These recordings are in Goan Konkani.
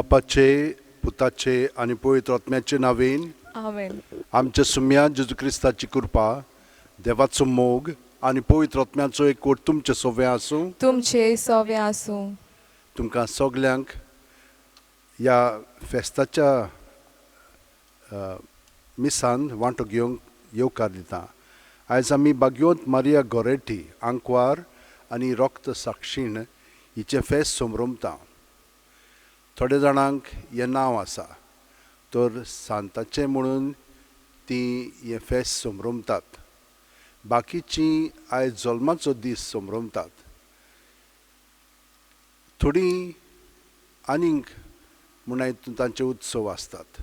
बापाचे, पुताचे आनी पवित्र आत्म्याचे नावेन आमेन. आमच्या सुम्या जेजू क्रिस्ताची कृपा, देवाचो मोग आनी पवित्र आत्म्याचो एकवट तुमचे सोवे आसूं, तुमचे सोवे आसूं. तुमकां सगल्यांक ह्या फेस्ताच्या मिसान वांटो घेवंक येवकार दिता. आयज आमी भाग्यवंत मारिया गोरेटी आंकवार आनी रक्त साक्षीण हिचें फेस्त समरमता. थोड्या जाणांक हें नांव आसा तर सांताचें म्हणून ती हें फेस्त समरमतात, बाकीचीं आयज जल्माचो दीस समरमतात, थोडीं आनीक म्हूण तांचे उत्सव आसतात.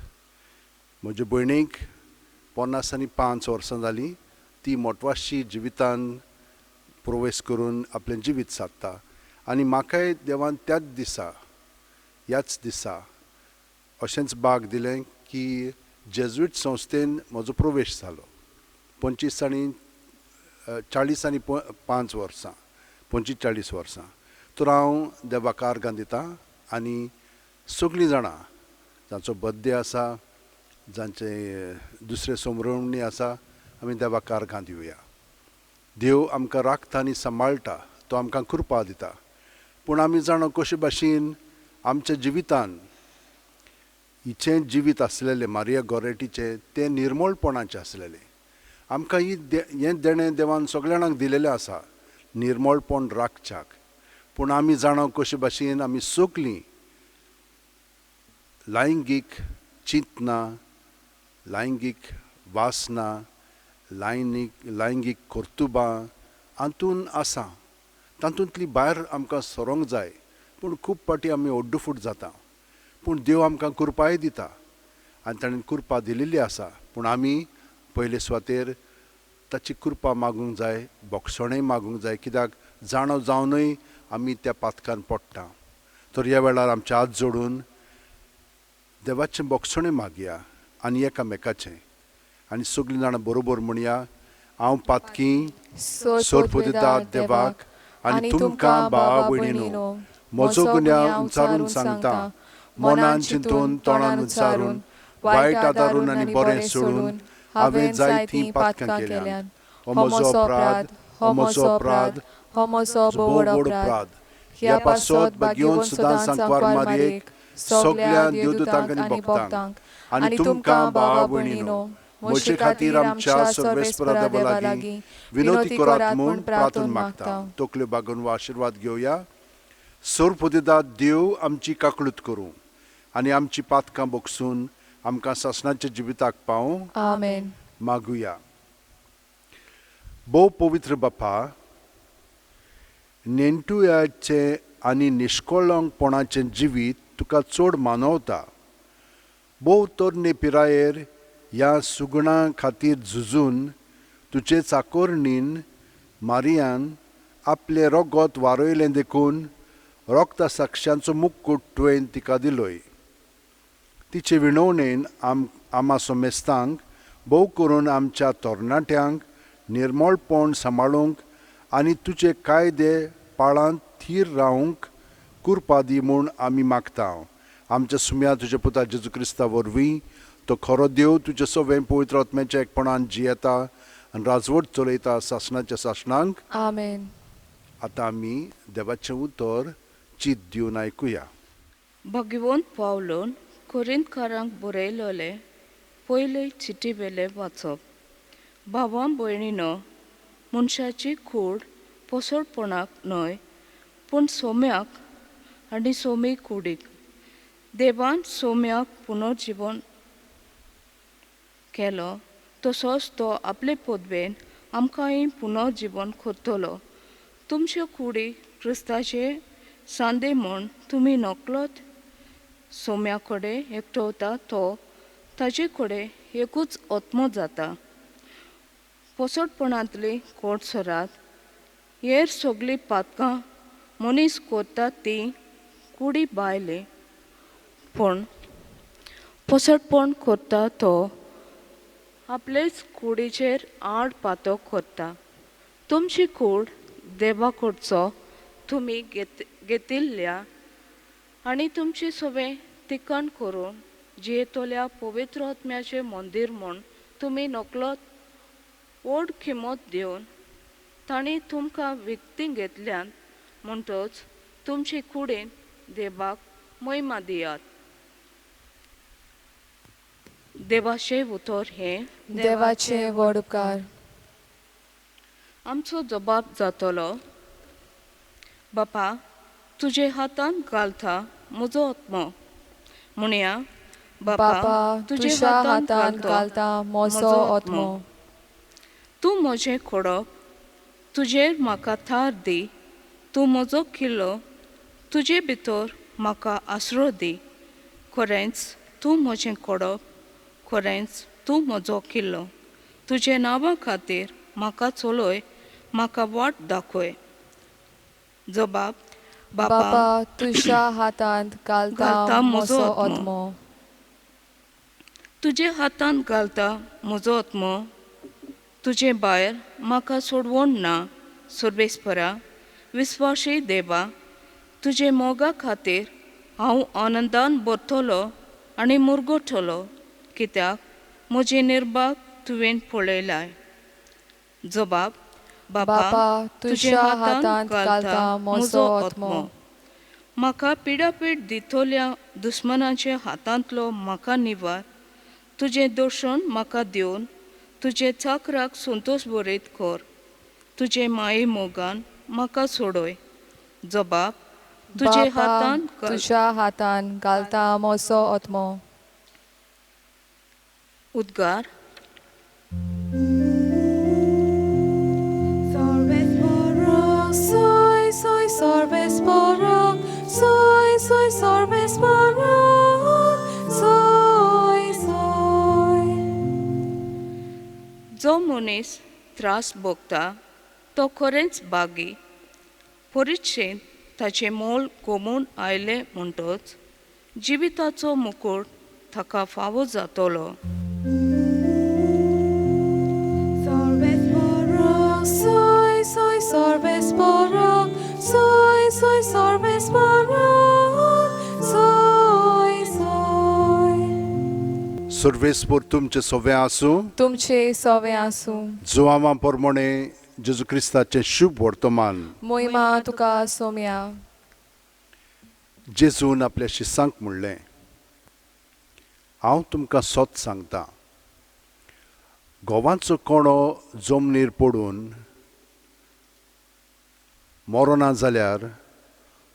म्हजे भयणीक 55 वर्सां जालीं, ती मोटवाशी जिवितान प्रवेश करून आपलें जिवीत सादता आनी म्हाकाय देवान त्याच दिसा ह्याच दिसा अशेंच भाग दिलें की जेजुईट संस्थेन म्हजो प्रवेश जालो. 25 आनी 40 आनी 5 वर्सां, 45 वर्सां. तर हांव देवाक आर्गां दितां आनी सगळीं जाणां जांचो बर्थडे आसा, जांचे दुसरे समरवणी आसा, आमी देवाक आर्गां दिवया. देव आमकां राखता आनी सांबाळटा, तो आमकां कृपा दिता. पूण आमी जाणा कशे भाशेन आमच्या जिवितान हिचें जिवीत आसलेलें मारिया गोरेटीचें तें निर्मळपणाचें आसलेलें. आमकां ही हें देणें देवान सगल्या जाणांक दिलेलें आसा, निर्मळपण राखच्याक. पूण आमी जाणा कशे भाशेन आमी सगलीं लैंगीक चिंतना, लैंगीक वासना, लैंगीक कर्तुबां हातून आसा, तातूंतली भायर आमकां सरोंक जाय. पूण खूब फावटी आमी ओड्डुफूट जाता. पूण देव आमकां कृपाय दिता आनी ताणें कृपा दिलेली आसा. पूण आमी पयले सुवातेर ताची कृपा मागूंक जाय, बोगसणेय मागूंक जाय, कित्याक जाणो जावनूय आमी त्या पातकान पडटा. तर ह्या वेळार आमचे हात जोडून देवाचें बोगसणें मागया आनी एकामेकाचें, आनी सगळीं जाणां बरोबर म्हणया, हांव पातकी सोरपुदिता देवाक आनी तुमकां भावा भयणीनो म्हजो गुन्यांव उच्चारून सांगता, मनान चिंतून तोंडान उच्चारून वायट आदारून आनी बरें सोडून हांवें जायतीं पातकां केल्यांत. हो म्हजो अपराध, हो म्हजो अपराध, हो म्हजो भोव व्हड अपराध. ह्या पासत भाग्यवंत सदां सांकवार मारयेक, सगल्या देवदूतांक आनी भक्तांक आनी तुमकां भावा भयणीनो म्हजे खातीर आमच्या सर्वेस्परा देवा लागीं विनोती करात म्हूण प्रार्थना मागता. तकल्यो बागोवन वा आशिर्वाद घेवया. सोरपुदेदा देव आमची काकळूत करूं आनी आमची पातकां बोगसून आमकां सासणाच्या जिविताक पावूं. आमेन. मागुया. भोव पवित्र बापा, नेण्टुयाचें आनी निश्कळंकपणाचें जिवीत तुका चड मानवता. भोव तरणे पिरायेर ह्या सुगणां खातीर झुजून तुजे चाकोरणीन मारियान आपलें रगत वारयलें देखून रक्ता साक्षांचो मुक्कूट तुवें तिका दिलोय. तिचे विणवणेन आमा समेस्तांक, भोव करून आमच्या तरणाट्यांक निर्मळपण सांबाळूंक आनी तुजे कायदे पाळांत थीर रावंक कृपा दी म्हूण आमी मागता. आमच्या सुम्या तुज्या पुता जेजू क्रिस्ता वरवीं, तो खरो देव तुजे सवें पवित्र आत्म्याच्या एकपणान जियेता आनी राजवट चलयता सासणाच्या सासणांक. आमेन. आतां आमी देवाचें उतर चीत दिवन आयकुया. भगवंत पावलोन कोरिंतकारांक बरयलेले पयले चिटी वेले वाचप. भावां भयणीनो, मनशाची कूड पोसडपणाक न्हय पूण सोम्याक आनी सोमी कुडीक. देवान सोम्याक पुनर्जिवन केलो तसोच तो आपले पदवेन आमकांय पुनर्जिवन करतलो. तुमच्यो कुडी क्रिस्ताचे सांदे म्हूण तुमी नकळत सोम्या कडेन एकटवता तो ताजे कडेन एकूच आत्मो जाता. पोसडपणांतली कोट सरात हेर सगळीं पातकां मनीस करता ती कुडी भायली, पूण पोसडपण करता तो आपलेच कुडीचेर आड पातक करता. तुमची कूड देवा कडचो तुमी घेतिल्ल्या आनी तुमचे सगळें तिकण करून जियेतल्या पवित्र आत्म्याचें मंदीर म्हूण तुमी नकलत व्हड किंमत दिवन तांणी तुमकां विकती घेतल्यान म्हणटच तुमचे कुडीन देवाक महिमा दियात. देवाचें उतर हें देवाचे व्हड उपकार. आमचो जबाब जातलो. बापा तुजे हातांत घालता म्हजो आत्मो. म्हणया बापा तुज्या हातांत घालता म्हजो आत्मो. तूं म्हजें खोडप, तुजेर म्हाका थार दी. तूं म्हजो किल्लो, तुजे भितर म्हाका आसरो दी. खरेंच तूं म्हजें खोडप, खरेंच तूं म्हजो किल्लो. तुजे नांवा खातीर म्हाका चलय, म्हाका वाट दाखय. जबाब बापा तुज्या हातांत घालता म्हजो आत्मो. तुजे हातांत घालता म्हजो आत्मो. तुजे भायर म्हाका सोडवण ना. सर्वेस्परा विस्वाशी देवा, तुजे मोगा खातीर हांव आनंदान भरतलो आनी मुरगटलो, कित्याक म्हजें निर्भाग तुवें पळयलाय. जबाब बापा तुज्या हातांत घालता म्हजो आत्मो. म्हाका पिडापीड दितल्या दुस्मनाच्या हातांतलो म्हाका निवार. तुजें दर्शन म्हाका दिवन तुजे चाकराक संतोश बरीत कर. तुजे माये मोगान म्हाका सोडय. जबाब तुजे हातांत तुज्या हातांत घालता म्हजो आत्मो. उद्गार. Soy, soy, sarvespara, soy, soy, sarvespara, soy, soy. जो मनीस त्रास भोगता तो खरेंच बागी. परिक्षेंत ताचें मोल गोमून आयलें म्हणटच जिविताचो मुकूट ताका फावो जातलो. Soy, soy, sarvespara, soy, soy, sarvespara, soy, soy. सर्वेस्पर तुमचें सगळें आसूं. तुमचे सवे आसूं. जुवांवा प्रमाणे जेजू क्रिस्ताचें शुभ वर्तमान. मोहिमा तुका सोम्या. जेजून आपल्या शिसांक म्हणलें, हांव तुमकां सत सांगता, गोवांचो कोणो जमनीर पडून मरना जाल्यार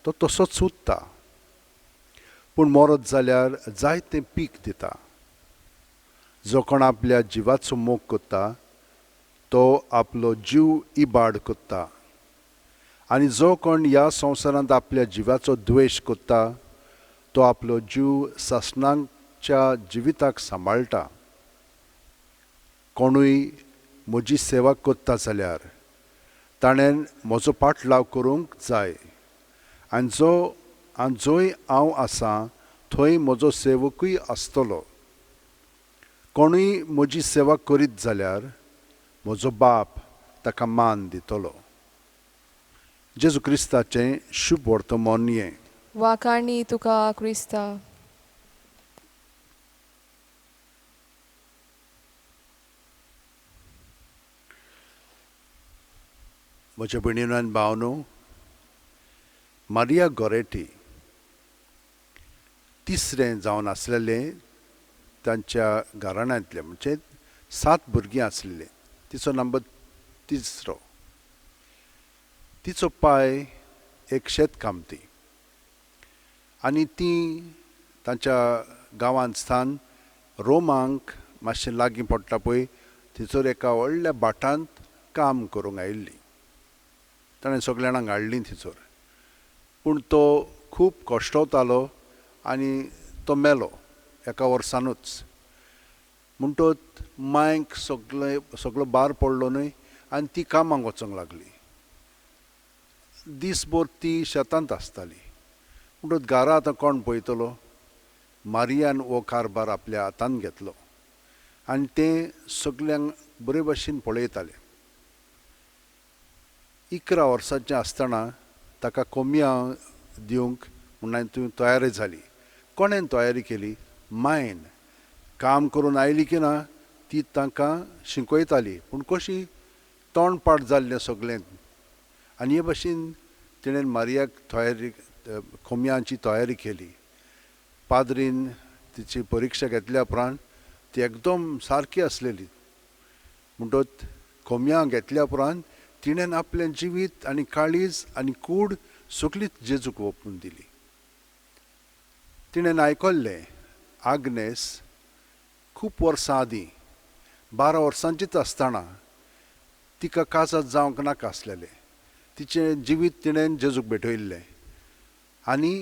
तो तसोच उरता, पूण मरत जाल्यार जायतें पीक दिता. जो कोण आपल्या जिवाचो मोग करता तो आपलो जीव इबाड करता, आनी जो कोण ह्या संवसारांत आपल्या जिवाचो द्वेश करता तो आपलो जीव सासणाच्या जिविताक सांबाळटा. कोणूय म्हजी सेवा करता जाल्यार ताणें म्हजो पाटलाव करूंक जाय, आनी जंय हांव आसा थंय म्हजो सेवकूय आसतलो. कोणूय म्हजी सेवा करीत जाल्यार म्हजो बाप ताका मान दितलो. जेजू क्रिस्ताचें शुभ वर्तमान हें. वाखाणी तुका क्रिस्ता. म्हज्या भयणीनो आनी भावनो, मारिया गोरेटी तिसरें जावन आसलेलें तांच्या घराण्यांतलें, म्हणजे 7 भुरगीं आसलेलीं. तिचो नंबर तिसरो. तिचो पाय एक शेतकामती आनी ती तांच्या गांवांत स्थान रोमांक मातशें लागीं पडटा पळय थंयसर एका व्हडल्या भाटांत काम करूंक आयिल्ली. ताणें सगल्या जाणांक हाडलीं थंयसर, पूण तो खूब कश्टवतालो आनी तो मेलो एका वर्सानूच. म्हणटच मांयक सगळो भार पडलो न्हय आनी ती कामाक वचूंक लागली. दीसभर ती शेतांत आसताली. म्हणटच घरा आतां कोण पळयतलो? मारियान हो कारभार आपल्या हातांत घेतलो आनी तें सगल्यांक बरे भशेन पळयतालें. 11 वर्सांचें आसतना ताका कोमिया दिवंक म्हणून तूं तयारी जाली. कोणेन तयारी केली? मायन काम करून आयली की ना ती तांकां शिकयताली, पूण कशी तोंड पाट जाल्लें सगळें. आनी हे भशेन तिणें मारियाक तयारी कोमयांची तयारी केली. पाद्रीन तिची परिक्षा घेतल्या उपरांत ती एकदम सारकी आसलेली. म्हणटच कोमयां घेतल्या उपरांत तिणें आपलें जिवीत आनी काळीज आनी कूड सगळीच जेजूक ओंपून दिली. तिणें आयकल्लें आग्नेस खूब वर्सां आदीं 12 वर्सांचीच आसतना तिका काजाद जावंक नाका आसलेलें. तिचें जिवीत तिणें जेजूक भेटयल्लें आनी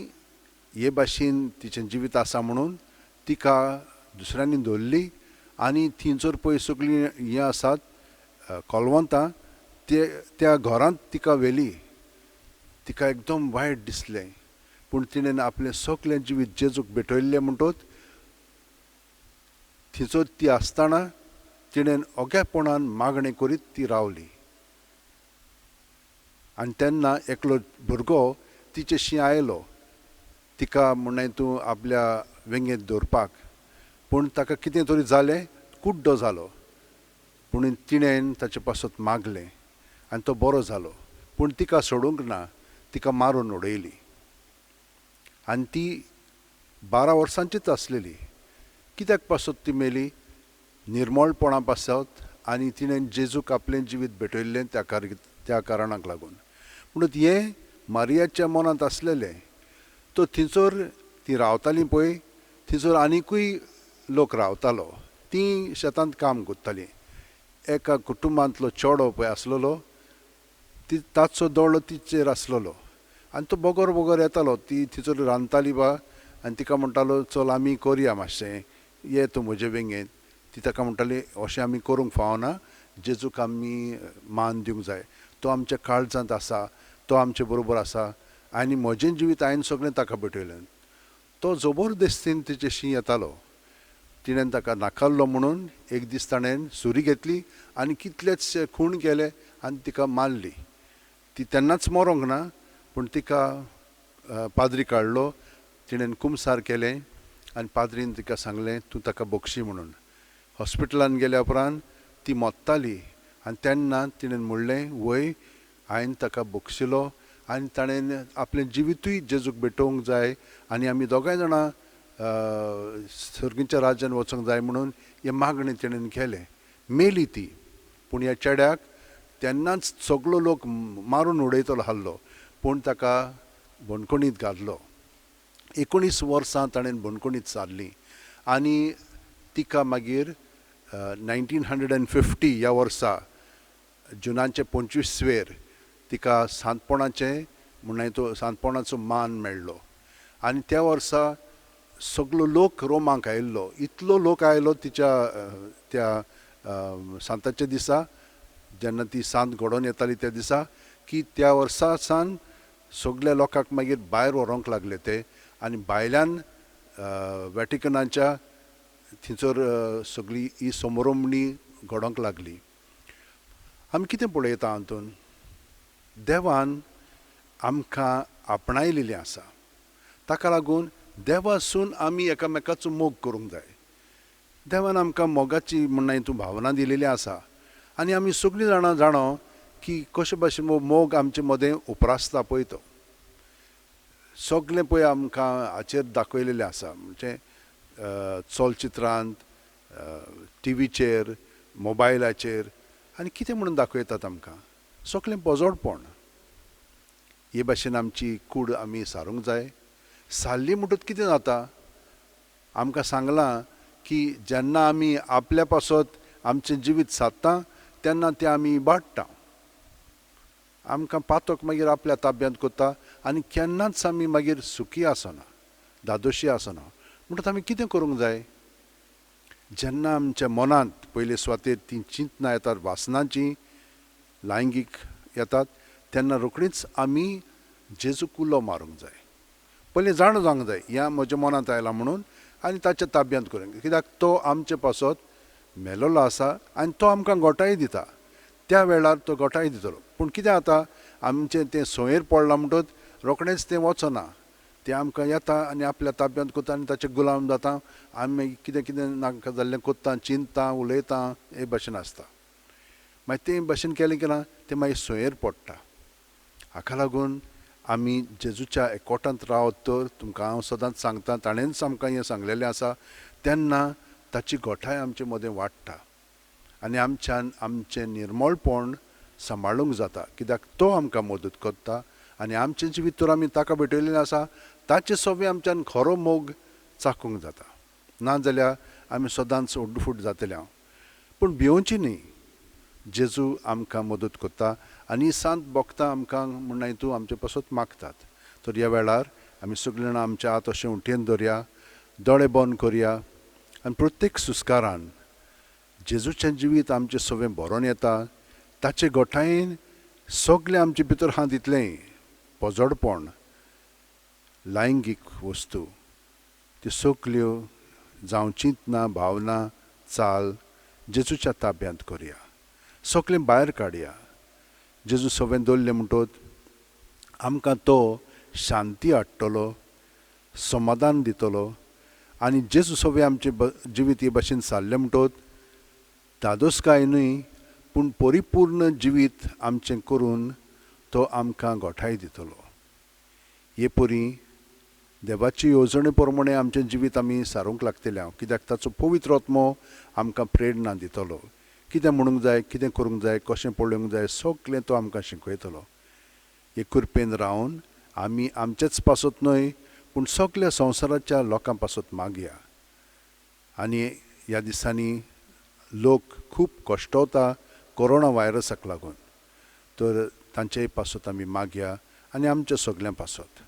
हे भाशेन तिचें जिवीत आसा म्हणून तिका दुसऱ्यांनी धरली आनी थंयसर पळय सगळीं हें आसात कोलवंतां ते त्या घरांत तिका व्हेली. तिका एकदम वायट दिसलें, पूण तिणें आपलें सगळें जिवीत जेजूक भेटयल्लें. म्हणटच थंयसर ती आसतना तिणें ओगेपणान मागणें करीत ती रावली. आनी तेन्ना एकलो भुरगो तिचेशी आयलो तिका म्हणलें तूं आपल्या वेंगेंत दवरपाक, पूण ताका कितें तरी जालें, कुड्डो जालो. पूण तिणें ताचे पासत मागलें आनी तो बरो जालो. पूण तिका सोडूंक ना, तिका मारून उडयली. आनी ती 12 वर्सांचीच आसलेली. कित्याक पासत ती मेली? निर्मळपणा पासत आनी तिणें जेजूक आपलें जिवीत भेटयल्लें त्या कारणाक लागून. म्हणून हें मारियाच्या मनांत आसलेलें. तो थंयसर ती रावताली पळय, थंयसर आनिकूय लोक रावतालो. तीं शेतांत काम करतालीं. एका कुटुंबांतलो चेडो पळय आसलेलो, ती ताचो दोळो तिचेर आसलेलो आनी तो बगर बगर येतालो. ती थंयसर रांदताली बा आनी तिका म्हणटालो चल आमी करया मातशें, ये तूं म्हजे वेंगेंत. ती ताका म्हणटाली अशें आमी करूंक फावना, जेजूक आमी मान दिवंक जाय, तो आमच्या काळजांत आसा, तो आमचे बरोबर आसा आनी म्हजें जिवीत हांवें सगळें ताका भेटयलें. तो जबरदस्तीन तिचेशी येतालो. तिणें ताका नाकारलो म्हणून एक दीस ताणें सुरी घेतली आनी कितलेच खूण केले आनी तिका मारली. ती तेन्नाच मरोंक ना, पूण तिका पाद्री काडलो, तिणें कुमसार केलें आनी पाद्रीन तिका सांगलें तूं ताका बक्षी म्हणून. हॉस्पिटलान गेल्या उपरांत ती मोत्ताली आनी तेन्ना तिणें म्हणलें वय हांवें ताका बक्षिलो आनी ताणें आपलें जिवितूय जेजूक भेटोवंक जाय आनी आमी दोगांय जाणां सर्गीच्या राज्यान वचूंक जाय म्हणून हें मागणें तिणें केलें. मेली ती, पूण ह्या चेड्याक तेन्नाच सगलो लोक मारून उडयतलो आहलो, पूण ताका बणकणींत घातलो. 19 वर्सां ताणें बणकणींत सारलीं आनी तिका मागीर 1950 ह्या वर्सा जुनाचे 25वेर तिका सांतपणाचें म्हणल्यार तो सांतपणाचो मान मेळ्ळो. आनी त्या वर्सा सगलो लोक रोमाक आयिल्लो, इतलो लोक आयलो तिच्या त्या सांताच्या दिसा, जेन्ना ती सांत घडोवन येताली त्या दिसा, की त्या वर्सा सान सगल्या लोकांक मागीर भायर व्हरोंक लागले ते. आनी भायल्यान वॅटिकनाच्या थंयसर सगळी ही समरंभणी घडोवंक लागली. आमी कितें पळयता हातूंत? देवान आमकां आपणायलेलें आसा, ताका लागून देवासून आमी एकामेकाचो मोग करूंक जाय. देवान आमकां मोगाची म्हणना हितून भावना दिलेली आसा आनी आमी सगळीं जाणां जाणो की कशे भाशेन मोग आमचे मदें उप्रासता पळय तो सगळें पळय आमकां हाचेर दाखयलेलें आसा. म्हणजे चलचित्रांत, टिवीचेर, मोबायलाचेर आनी कितें म्हणून दाखयतात आमकां, सगळें बोजोडपण. हे भाशेन आमची कूड आमी सारूंक जाय. सारली म्हणटकच कितें जाता? आमकां सांगलां की जेन्ना आमी आपल्या पासत आमचें जिवीत सादता तेन्ना तें आमी इबाडटा. आमकां पातक मागीर आपल्या ताब्यांत करता आनी केन्नाच आमी मागीर सुखी आसना, धादोशी आसना. म्हणटकच आमी कितें करूंक जाय? जेन्ना आमच्या मनांत पयले सुवातेर तीं चिंतनां येतात, वासनांचीं, लायंगीक येतात, तेन्ना रोखडीच आमी जेजूक उलो मारूंक जाय. पयलीं जाणा जावंक जाय ह्या म्हज्या मनांत आयलां म्हणून आनी ताच्या ताब्यांत करूंक, कित्याक तो आमचे पासत मेलोलो आसा आनी तो आमकां गोटाय दिता. त्या वेळार तो गोटाय दितलो. पूण कितें जाता, आमचें तें संवयर पडलां म्हणटकच रोखडेंच तें वचना. तें आमकां येता आनी आपल्या ताब्यांत करता आनी ताचे गुलाम जाता. आमी मागीर कितें कितें नाका जाल्लें करता, चिंतता, उलयता, हे भाशेन आसता. मागीर ते भाशेन केलें की ना तें मागीर सोयेर पडटा. हाका लागून आमी जेजूच्या एकवटांत रावत तर तुमकां हांव सदांच सांगता, ताणेंच आमकां हें सांगलेलें आसा, तेन्ना ताची गोठाय आमचे मदें वाडटा आनी आमच्यान आमचें निर्मळपण सांबाळूंक जाता, कित्याक तो आमकां मदत करता आनी आमचें जिवीत तर आमी ताका भेटयलेलें आसा, ताचे सोबे आमच्यान खरो मोग चाकूंक जाता. नाजाल्यार आमी सदांच उड्डफूट जातले हांव. पूण भिवची न्ही, जेजू आमकां मदत करता आनी सांत भोगता आमकां म्हण तूं आमचे पासत मागतात. तर ह्या वेळार आमी सगळीं जाणां आमच्या हात अशें उठयेन दवरया, दोळे बंद करया आनी प्रत्येक सुस्कारान जेजूचें जिवीत आमचें सगळें भरोन येता, ताचे गोठायेन सगळें आमचे भितर आहा तितलें पोजडपण, लैंगीक वस्तू, त्यो सगल्यो जावचींच ना भावना चाल जेजूच्या ताब्यांत करया, सगळें भायर काडया. जेजू सगळें दवरलें म्हणटत आमकां तो शांती हाडटलो, समाधान दितलो आनी जेजू सगळें आमचें जिवीत हे भाशेन सारलें म्हणटत धादोसकाय न्हय पूण परिपूर्ण जिवीत आमचें करून तो आमकां गोठाय दितलो. हे परी देवाची येवजणे प्रमाणे आमचें जिवीत आमी सारूंक लागतलें हांव, कित्याक ताचो पवित्र आत्मो आमकां प्रेरणा दितलो, कितें म्हणूंक जाय, कितें करूंक जाय, कशें पळोवंक जाय, सगळें तो आमकां शिकयतलो. हे कृपेन रावन आमी आमचेच पासत न्हय पूण सगल्या संवसाराच्या लोकां पासत मागया. आनी ह्या दिसांनी लोक खूब कश्टवता कोरोना व्हायरसाक लागून, तर तांचेय पासत आमी मागया आनी आमच्या सगल्यां पासत.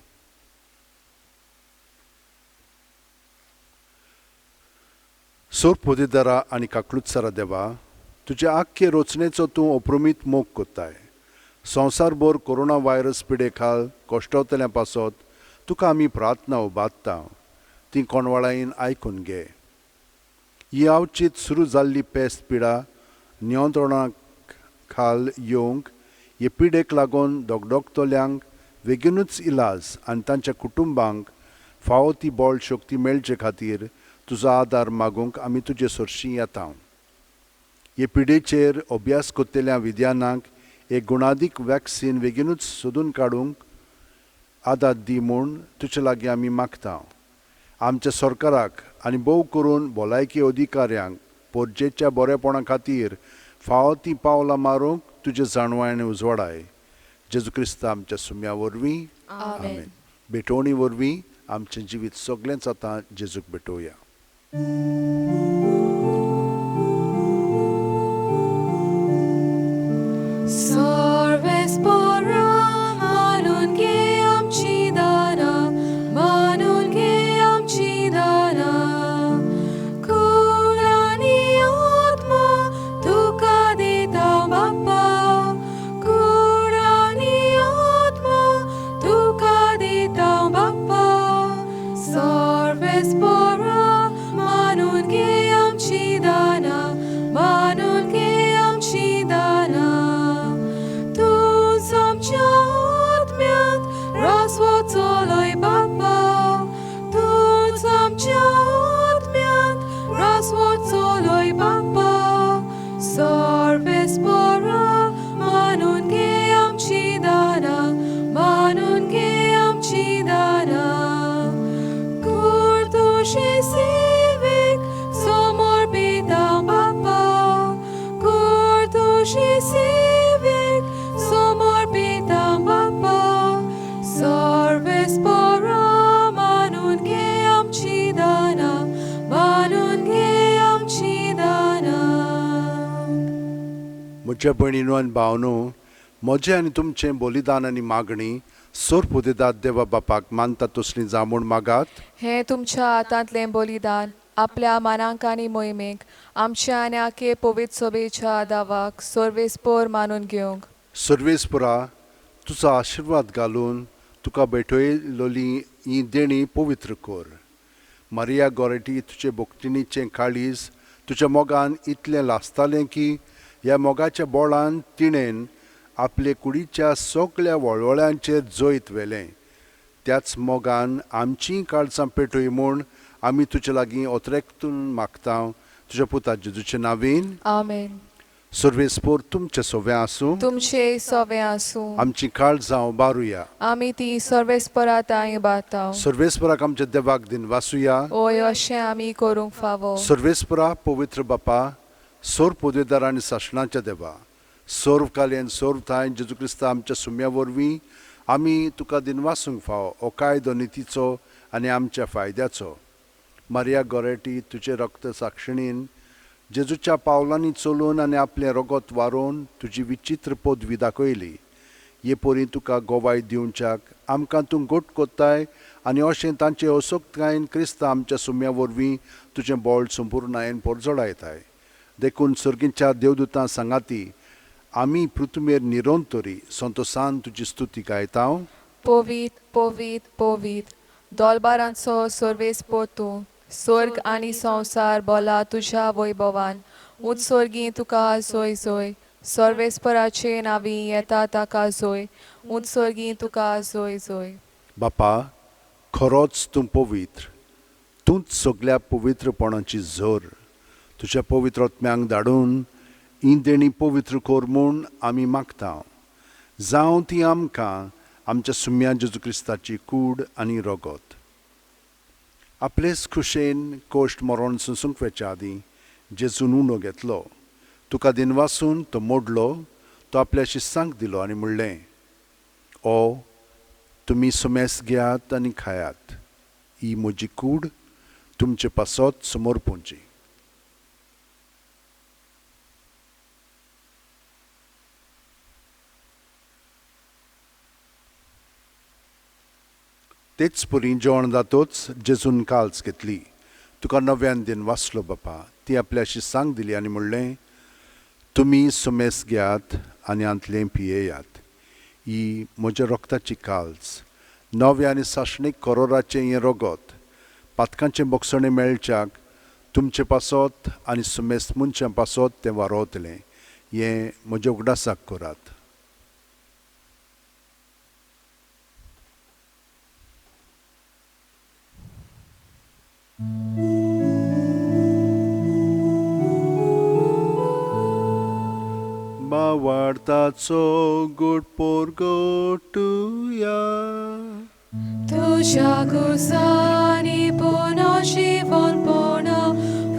सोरपोदेदारा आनी काकलुत्सरा देवा, तुज्या आख्खे रचनेचो तूं अप्रमीत मोग कोत्ताय. संवसारभर कोरोना व्हायरस पिडे खाल कश्टवतल्या पासत तुका आमी प्रार्थना उबारता, ती कोणवाळायेन आयकून घे. ही आवचीत सुरू जाल्ली पेस्त पिडा नियंत्रणाक खाल येवंक हे पिडेक लागून दगदगतल्यांक बेगीनूच इलाज आनी तांच्या कुटुंबांक फावो ती बळ शक्ती मेळचे खातीर तुजो आदार मागूंक आमी तुजे सरशीं येता. हे पिडेचेर अभ्यास करतल्या विद्यानाक एक गुणादीक वॅक्सीन बेगीनूच सोदून काडूंक आदार दी म्हूण तुजे लागीं आमी मागता. आमच्या सरकाराक आनी भोव करून भलायकी अधिकाऱ्यांक पोरजेच्या बरेपणा खातीर फावो ती पावलां मारूंक तुजे जाणवायेन उजवाडाय. जेजू क्रिस्ता आमच्या सुम्या वरवीं आमेन. भेटवणी वरवीं आमचें जिवीत सगळेंच आतां जेजूक भेटोवया. म्हज्या भयणीनो आनी भावनो, म्हजें आनी तुमचें बलिदान आनी मागणी सोरपुदेदाद देवा बापाक मानता तसली जावं म्हूण मागात. हें तुमच्या हातांतलें बलिदान आपल्या मानांक आनी मोहिमेक आमच्या आनी आखे पवित्र सभेच्या दावाक सर्वेस्पोर मानून घेवंक. सर्वेस्पोरा तुजो आशिर्वाद घालून तुका भेटयलोली ही देणी पवित्र कर. मारिया गोरेटी तुजे भक्तिणीचें काळीज तुज्या मोगान इतलें लासतालें की ह्या मोगाच्या बोळान तिणेन आपले कुडीच्या सगळ्या वळवळ्यांचेर जैत व्हेलें. त्याच मोगान आमचीं काळजां पेटय म्हूण आमी तुजे लागीं ओतरेकतून मागता तुज्या पुता जेजूचे नांवेन। आमेन। सर्वेस्पोर तुमचें सोवें आसूं। तुमचे सोवे आसूं। आमची काळजां उबारुया। आमी ती सर्वेस्परा तांय बाताव। सर्वेस्पराक आमच्या देवाक दिनवासुया। ओय अशें आमी करूंक फावो। सर्वेस्परा पवित्र बापा, सर्व पदवेदार आनी सासणाच्या देवा, सर्व कालेन सर्व थांय जेजू क्रिस्ता आमच्या सुम्या वरवीं आमी तुका दिनवासूंक फावो हो कायदो नितीचो आनी आमच्या फायद्याचो। मारिया गोरेटी तुजे रक्त साक्षिणीन जेजूच्या पावलांनी चलून आनी आपलें रगत वारोवन तुजी विचित्र पदवी दाखयली। हे परी तुका गोवाय दिवच्याक आमकां तूं घट कोत्ताय आनी अशें तांचे असक्तकायेन क्रिस्ता आमच्या सुम्या वरवीं तुजें बळ संपुर्णायेन परजळायताय। देखून सर्गीच्या देवदूतां सांगाती आमी पृथ्वीर निरंतरी संतोसान तुजी स्तुती गायता। पवीत पवीत पवीत दोलबारांचो सर्वेस्पोर तूं, स्वर्ग आनी संवसार बोला तुज्या वैभवान। उत्सर्गी तुका जोय जोय, सर्वेस्पराचे नांवी येता ताका जोय, उत्सर्गी तुका जोय जोय। बापा, खरोच तूं पवित्र, तूंच सगल्या पवित्रपणाची झर। तुज्या पवित्र आत्म्यांक धाडून ही देणी पवित्र कर म्हूण आमी मागता। जावं ती आमकां आमच्या सुम्या जेजू क्रिस्ताची कूड आनी रगत। आपलेच खुशेन कश्ट मरण सोंसूंक वचच्या आदीं जेजून उंडो घेतलो, तुका दिनवासून तो मोडलो, तो आपल्या शिस्सांक दिलो आनी म्हणलें, ओ तुमी सुमेस घेयात आनी खायात, ही म्हजी कूड तुमचे पासत समर्पूंची। तेच परी जेवण जातोच जेजून काल्स घेतली, तुका नव्यान दिन वाचलो बापा, ती आपल्या शिस्सांक दिली आनी म्हणलें, तुमी सुमेस घेयात आनी हांतलें पियेयात, ही म्हज्या रक्ताची काल्स, नव्या आनी सासणीक करोराचें हें रगत, पातकांचें बोगसणें मेळच्याक तुमचे पासत आनी सुमेस मनशां पासत तें वारोवतलें, हें म्हज्या उगडासाक करात। मावार्ताचो गोड पोरगोटुया, तुज्या कुसानी पुनो जिवनपणा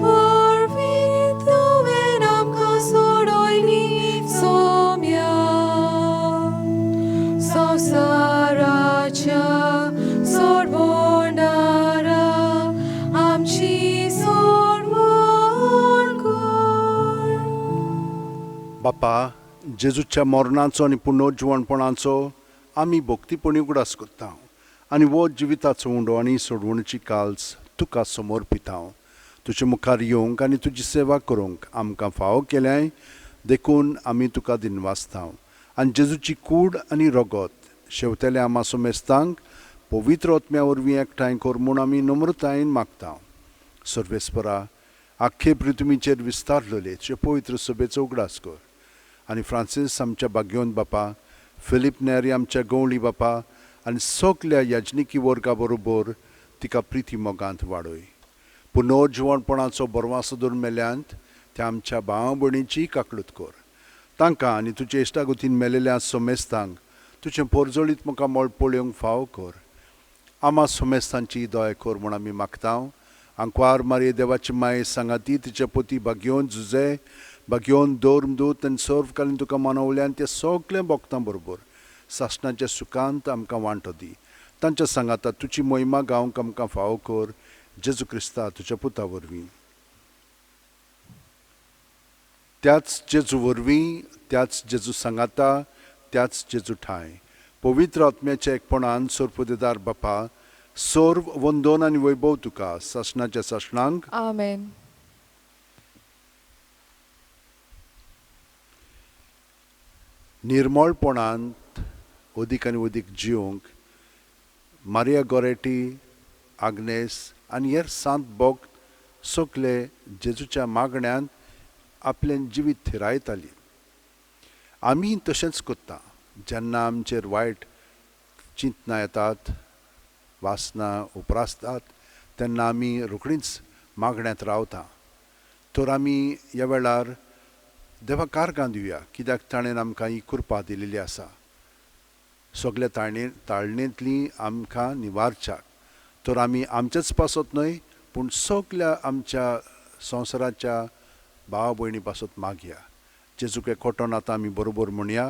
वरवीं तुवें आमकां सोडयली सोम्या। संवसाराच्या सोडवणारा आमची सोडवण कर। बापा, जेजूच्या मरणाचो आनी पुनर्जिवणपणाचो आमी भक्तीपणी उगडास करता आनी वो जिविताचो उंडो आनी सोडवणीची काल्स तुका समर्पिता। तुजे मुखार येवंक आनी तुजी सेवा करूंक आमकां फावो केल्याय, देखून आमी तुका दिनवासता आनी जेजूची कूड आनी रगत शेवतेल्या आमा सोमेस्तांक पवित्र आत्म्या वरवीं एकठांय कर म्हूण आमी नम्रतायेन मागता। सर्वेस्परा, आख्खे पृथ्वीचेर विस्तारलेले तुजे पवित्र सभेचो उगडास कर आनी फ्रांसीस आमच्या भाग्योन बापा, फिलीप नेरी आमच्या गवळी बापा आनी सगल्या याजनिकी वर्गा बरोबर तिका प्रिती मोगांत वाडय। पुनर्जिवणपणाचो बरवासो धरून मेल्यांत त्या आमच्या भाव भयणीची काकळूत कर। तांकां आनी तुजे इश्टागतीन मेलेल्या सोमेस्तांक तुजें पोरजोळीत मुखार मळ पळोवंक फावो कर। आमा सोमेस्तांची दया कर म्हूण आमी मागता। आंकवार मारये देवाची माये सांगाती तिचे पोती भाग्योन जुजे भाग्योन धर्मदूत आनी सर्वकालीन तुका मनवल्यान ते सगळे भक्तां बरोबर सासणाच्या सुखांत आमकां वांटो दी। तांच्या सांगाता तुजी मोहिमा गावंक आमकां फावो कर, जेजू क्रिस्ता तुज्या पुता वरवीं। त्याच जेजू वरवीं, त्याच जेजू सांगाता, त्याच जेजू ठांय पवित्र आत्म्याच्या एकपणान सोरपुदेदार बापा, सर्व वंदन आनी वैभव तुका सासणाच्या सासणांक। आमेन। निर्मळपणांत अदीक आनी अदीक जिवंक मारिया गोरेटी, आग्नेस आनी हेर सांत भक्त सगले जेजूच्या मागण्यांत आपलें जिवीत थिरायताली। आमी तशेंच करता जेन्ना आमचेर वायट चिंतनां येतात, वासना उप्रासतात तेन्ना आमी रोखडींच मागण्यांत रावता. तर आमी ह्या वेळार देवाक कारगां दिवया, कित्याक ताणें आमकां ही कृपा दिलेली आसा सगल्या ताळणेंतली आमकां निवारच्याक. तर आमी आमचेच पासत न्हय पूण सगल्या आमच्या संवसाराच्या भाव भयणी पासत मागया. जेजूक एकवटून आतां आमी बरोबर म्हणया.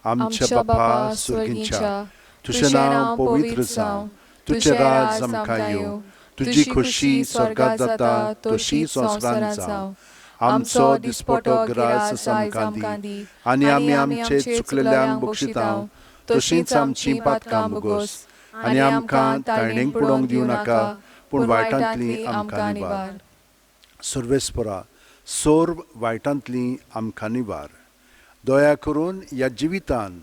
आमच्या बापा सुर्गींच्या, तुजें नांव पवित्र जावं, तुजें राज आमकां येवं, तुजी खोशी स्वर्गात जाता तशी संवसारांत जावं. आमचो दिसपटो ग्रास आमकां दी आनी आमी आमचे चुकलेल्यांक बक्षिता तशींच आमचीं पातकां भोगोस आनी आमकां ताळणेक पडोवंक दिवं नाका पूण वायटांतली आमकां निवार. सर्वेस्परा, सर्व वायटांतली आमकां निवार. दया करून ह्या जिवितान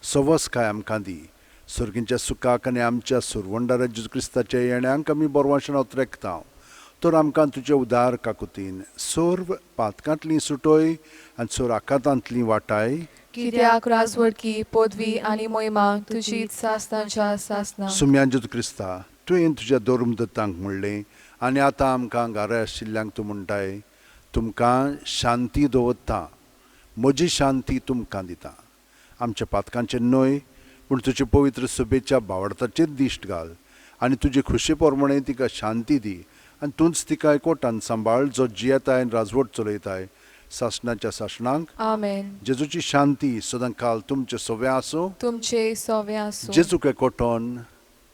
सवसकाय आमकां दी. सर्गींच्या सुखाक आनी आमच्या सुरवंडारा जेजू क्रिस्ताच्या येण्यांक आमी बरवाशण अत्रेकता. तर आमकां तुजे उदार काकुतीन सर्व पातकांतली सुटय आनी सर्व आकांतांतली वाटाय. कित्याक राजवडकी पदवी आनी मोहिमा तुजी सासनाच्या सासना. सुम्यान जेजू क्रिस्ता, तुवें तुज्या धर्मदत्तांक म्हणलें आनी आतां आमकां घरा आशिल्ल्यांक तूं म्हणटाय, तुमकां शांती दवरता, म्हजी शांती तुमकां दिता. आमच्या पातकांचेर न्हय पूण तुजे पवित्र सभेच्या भावार्थाचेर दिश्ट घाल आनी तुजे खुशे प्रमाणे तिका शांती दी आनी तूंच तिका एकवटान सांबाळ, जो जियेताय आनी राजवट चलयताय सासणाच्या सासणांक. आमेन. जेजूची शांती सदांकाल तुमचे सव्या आसूं, तुमचे सवे आसूं. जेजूक एकवटून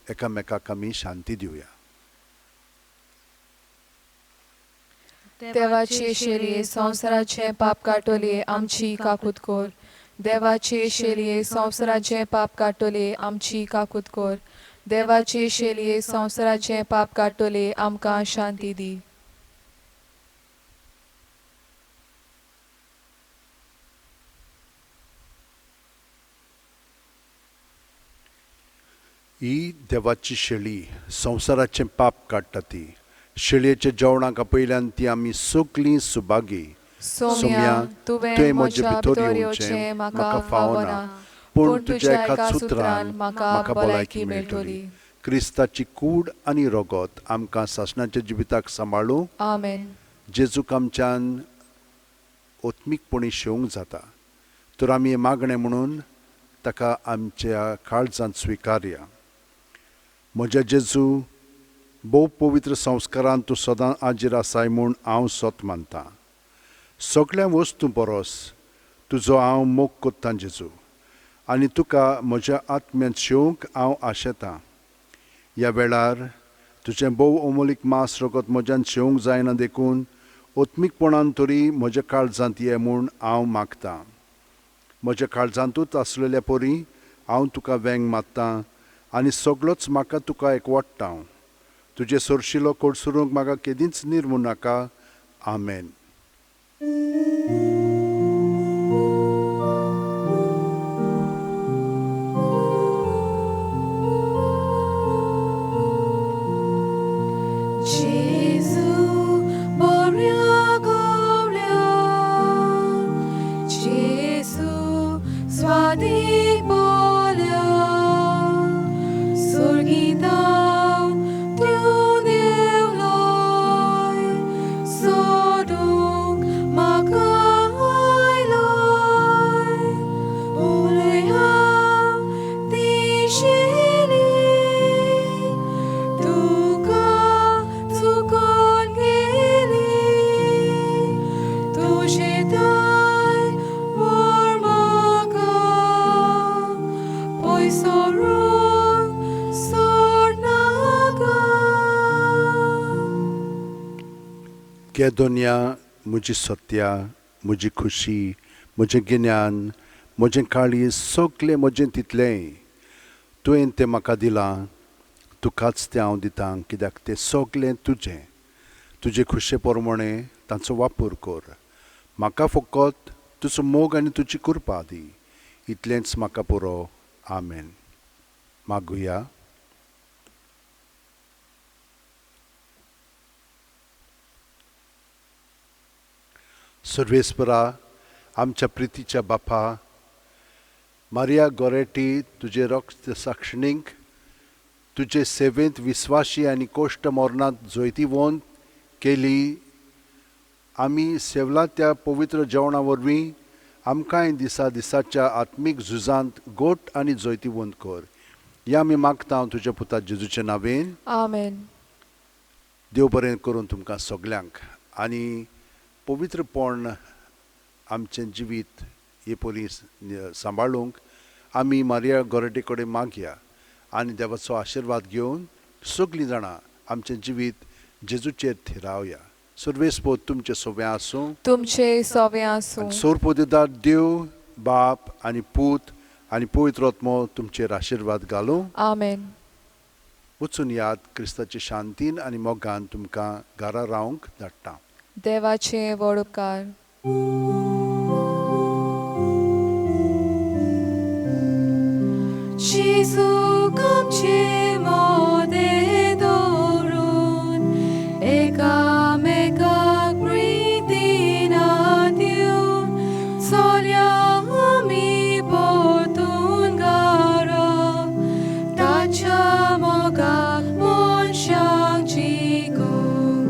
एकामेकाक आमी शांती दिवया. देवाचे शेलये संवसाराचें पाप काडटले आमची काकूत कर. देवाचे शेलये संवसाराचें पाप काडटले आमची काकूत कर. देवाचे शेलये संवसाराचें पाप काडटले आमकां शांती दी. ही देवाची शेळी संवसाराचें पाप काडटा ती. शेळयेच्या जेवणाक आपयल्यान ती आमी सगलीं सुभागी. सोम्या, तुवें म्हज्या भितर येवचें म्हाका फावना, पूण तुज्या एका सुत्रान म्हाका भलायकी मेळटली. क्रिस्ताची कूड आनी रगत आमकां सासणाच्या जिविताक सांबाळूं. आमेन. जेजूक आमच्यान आत्मीकपणी शेवंक जाता, तर आमी हें मागणें म्हणून ताका आमच्या काळजांत स्विकारया. म्हज्या जेजू, भोव पवित्र संस्कारान तूं सदां आजीर आसाय म्हूण हांव सत मानतां. सगळ्या वस्तूं परस तुजो हांव मोग कोत्तां जेजू, आनी तुका म्हज्या आत्म्यांत शेवंक हांव आशेतां. ह्या वेळार तुजें भोव अमोलीक मांस रगत म्हज्यान शेवंक जायना देखून आत्मीकपणान तरी म्हज्या काळजांत ये म्हूण हांव मागतां. म्हज्या काळजांतूच आसलेल्या परी हांव तुका वेंग मारतां आनी सगळोच म्हाका तुका एकवटता. तुजे सरशिलो कडसरूंक म्हाका केदींच निर्मू नाका. आमेन. जेजू बऱ्या गवळ्या, जेजू स्वादीक बोल्या, सुर्गींताव तूं देंवलोय, सोडूंक म्हाका आयलोय. उलय हांव ती शेली, तुका चुकोन गेली, तुजें दाय व्हर म्हाका, पयस व्हरूंक सोड नाका. केदोन्या, म्हजी सत्या, म्हजी खुशी, म्हजें गिन्यान, म्हजें काळीज, सगलें म्हजें तितलेंय तुवें तें म्हाका दिलां, तुकाच तें हांव दितां, कित्याक तें सगलें तुजें. तुजे खुशे प्रमाणे तांचो वापर कर. म्हाका फकत तुजो मोग आनी तुजी कृपा दी, इतलेंच म्हाका पुरो. आमेन. मागुया. सर्वेस्परा, आमच्या प्रितीच्या बापा, मारिया गोरेटी तुजे रक्त साक्षणीक तुजे सेवेंत विस्वाशी आनी कोश्ट मरणांत जैतिवंत केली. आमी सेवला त्या पवित्र जेवणा वरवीं आमकांय दिसा दिसाच्या आत्मीक झुजांत गोट आनी जैतिवंत कर. ह्या आमी मागता तुज्या पुता जेजूच्या नांवेन. आमेन. देव बरें करूं तुमकां सगल्यांक आनी पवित्रपण आमचें जिवीत हे परी सांबाळूंक आमी मारिया गोरेटे कडेन मागया आनी देवाचो आशिर्वाद घेवन सगळीं जाणां आमचें जिवीत जेजूचेर थिरावया. सर्वेस्पोत तुमचें सोवें आसूं. तुमचे सोवे आसूं. सोरपोदेदार देव बाप आनी पूत आनी पवित्र आत्मो तुमचेर आशिर्वाद घालूं. आमेन. वचून याद क्रिस्ताचे शांतीन आनी मोगान तुमकां घरा रावंक धाडटा. देवाचे व्हड उपकार. जेजू आमचे मोदें दवरून एकामेकाक प्रितीन दिवन चलया आमी परतून घरा ताच्या मोगाक मनशांक जिखूंक.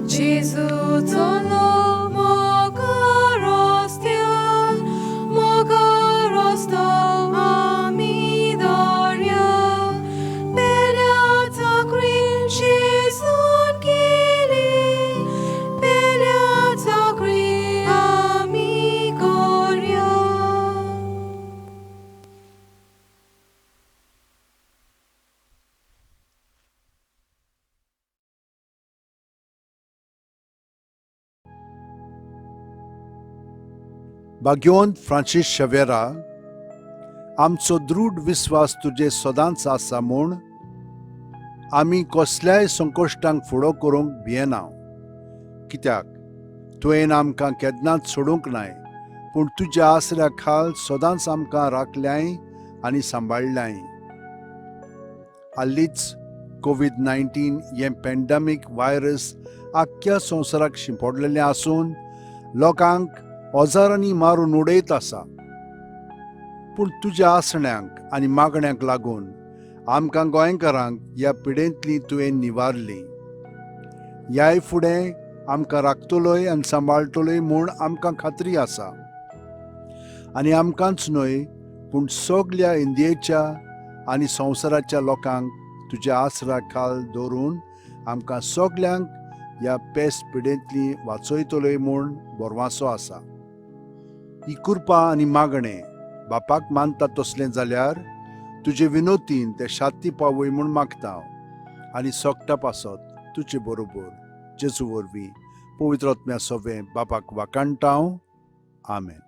जेजू चलो मोगा रस्त्यार, मोगा रस्तो आमी दवरया. पेल्या चाकरी जेजून केली, पेल्या चाकरी आमी करया. भाग्यवंत फ्रांसीस शेवेरा, आमचो दृढ विस्वास तुजे सदांच आसा म्हूण आमी कसल्याय संकश्टांक फुडो करूंक भियेना. कित्याक तुवें आमकां केन्नाच सोडूंक नाय, पूण तुज्या आसऱ्या खाल सदांच आमकां राखल्याय आनी सांबाळ्ळ्याय. हालींच कोवीड-19 हें पॅन्डेमीक व्हायरस आख्ख्या संवसाराक शिंपडलेलें आसून लोकांक हजारांनी मारून उडयत आसा. पूण तुज्या आसण्यांक आनी मागण्यांक लागून आमकां गोंयकारांक ह्या पिडेंतली तुवें निवारली. ह्याय फुडें आमकां राखतलोय आनी सांबाळटलोय म्हूण आमकां खात्री आसा. आनी आमकांच न्हय पूण सगल्या इंडियेच्या आनी संवसाराच्या लोकांक तुज्या आसरा खाल दवरून आमकां सगल्यांक ह्या पेस्ट पिडेंतली वाचयतलोय म्हूण भरवासो आसा. ही कृपा आनी मागणें बापाक मानता तसलें जाल्यार तुजे विनोतीन ते शांती पावय म्हूण मागता आनी सोगटा पासत तुजे बरोबर जेजू वरवीं पवित्र आत्म्या सोवें बापाक वाकाणटा. आमेन.